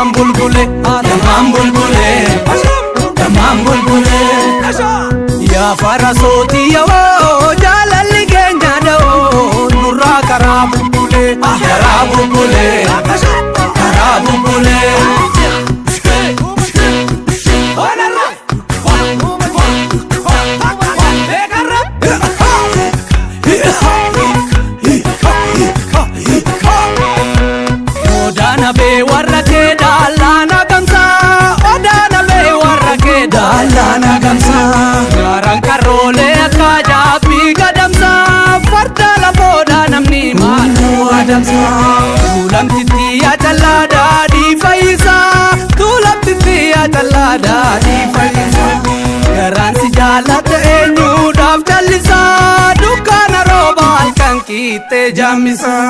Dammaan bulbule, dammaan bulbule, dammaan bulbule. Yaa farasootii yoo jaalalli keenya dha'oo nurraa karaa bubbule, karaa bubbule, karaa bubbule. Odaana bee warra kee daalaana gamsaa, odaana bee warra kee daalaana gamsaa. Gaaraan karoolee akka jaabbii gadamsaa, farda lafoodha namni maaltu adamsaa. Tuulamtitti yaa callaa daadhii fayyisaa, tuulamtitti yaa callaa daadhii fayyisaa. Garaan si jaallate eenyuudhaaf callisaa, dukkaana rooba halkan qiixxee jaammisaa.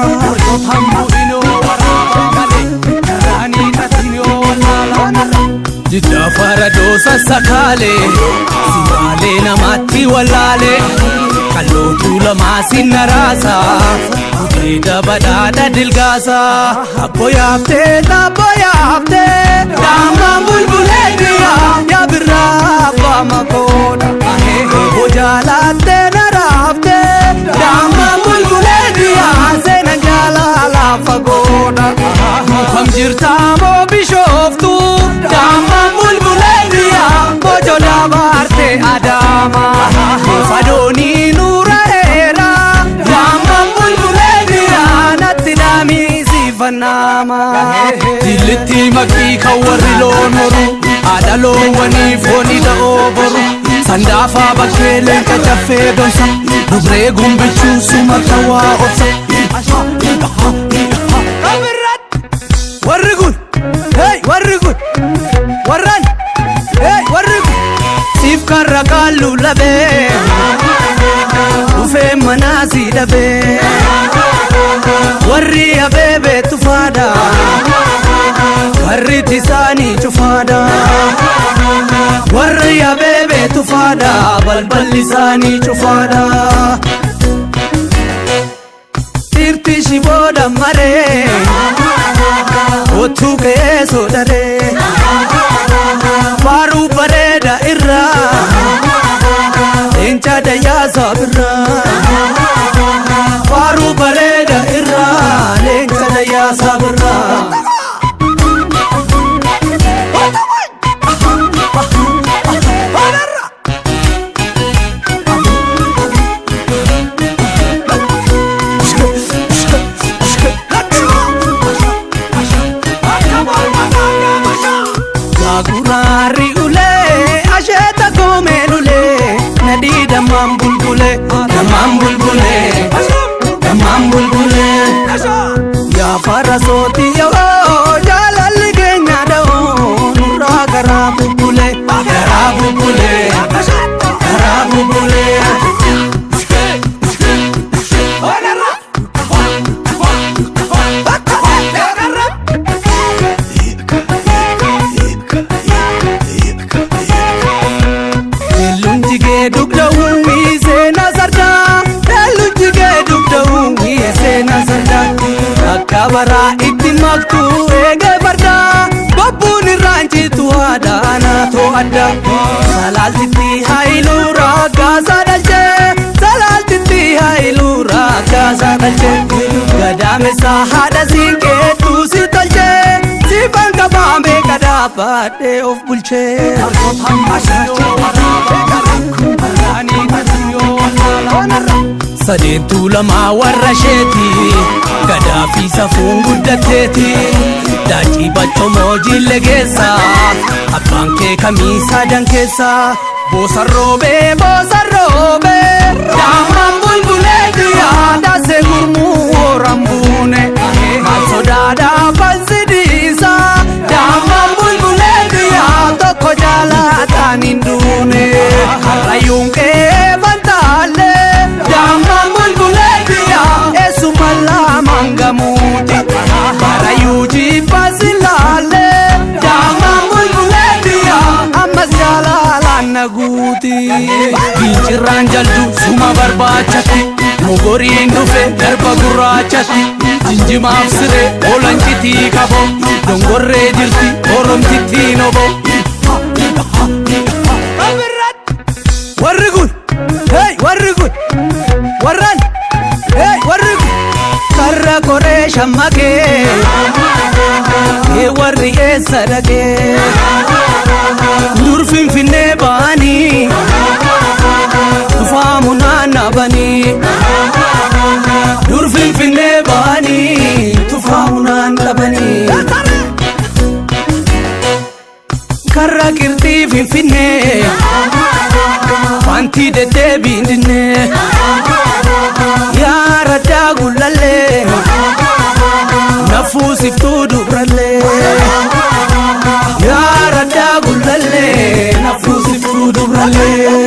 Jiddaa faradoo sassakaalee, simaalee namaatti wallaalee, kallootuu lamaa sinna raasaa, gudeeda badhaadha dilgaasaa. Abbo yaaftee, abbo yaaftee, daammaan bulbulee dhiyaa, yaa birraa abbaa makoodha. Obbo jaalaattee na raaftee, daammaan bulbulee dhiyaa, seena jaalala fagoodha. Kam jirtaa moo bishooftu, daammaan bulbulee dhiyaa, bojola baarte Adaama. Fadoonii nuura heera, daammaan bulbulee dhiyaa, natti dhaamii siifanaama. Jillitti makii kan warri loon horu, haadha loowwanii foonii da'oo boru. Sandaafaa bakkee leenca caffee donsa, dubree gumbichuu suma tawaa obsa. Warri kun, hey warri kun, warran, hey warri kun. Siif karra qaallu labee, dhufee manaa si dhabee. Warri abeebee tufaadha, karri isaanii cufaadha. Warri abeebee tufaadha, balballi isaanii cufaadha. Dhiirti shibooda maree, otuu ka'ee sodaree. Faaruu bareeda irraa, leenca dayyaasa birraa. Faaruu bareeda irraa, leenca dayyaasa birraa. Gaaguraarri ulee asheeta koomeen ulee, nadii dammaan bulbulee, dammaan bulbulee, dammaan bulbulee. Yaa farasootii yoo jaalalli keenya dha'oo nurraa karaa bubbulee, karaa bubbulee, karaa bubbulee. Leelluun jigee dugda uwwisee na sardaa, leelluun jigee dugda uwwisee na sardaa. Akka baraa itti maktu eegee fardaa, bobbuun irraan citu haadha to'adda. Salaaltitti haayiluu raggaasaa dhalchee, salaaltitti haayiluu raggaasaa dhalchee. Gadameessa haadha siinqeetu si tolchee, siifan qabaamee kadhaabadhee of bulchee. Sadeentuu lamaa warra isheeti, gadaa fi safuun guddatteeti. Daacii bachomoo jille keessa, abbaan kee kamiisaa dan keessa. Boosarroobee boosarroobee, daammaan bulbulee dhiyaa, daasee gurmuu horan buune. Maal sodaadhaa falsi dhiisaa, daammaan bulbulee dhiyaa, tokko jaalataan hin duune. Karrayyuun qe'ee fantaallee, daammaan bulbulee dhiyaa, eessuma lamaan gamuuti. Barayyuu jibbaa silaallee, daammaan bulbulee dhiyaa, ammas jaalalaan na guuti. Gincirraan jaldu suma barbaachatti, mogoriin dhufe garba gurraachatti. Jinjimaaf siree olancitii qabo dongorree jirti oromtittiin obo. Warri kun hey warri kun warraan hey warri kun karra koree shammaqee ee warri eessa dhaqee dur finfinnee ba'anii tufaamu naannabanii dur finfinnee ba'anii tufaamu naannabanii. Karra qirxii finfinnee wanti deddeebiin dinnee yaa raddaa gullallee nafuusiftuu dubrallee yaa raddaa gullallee nafuusiftuu dubrallee.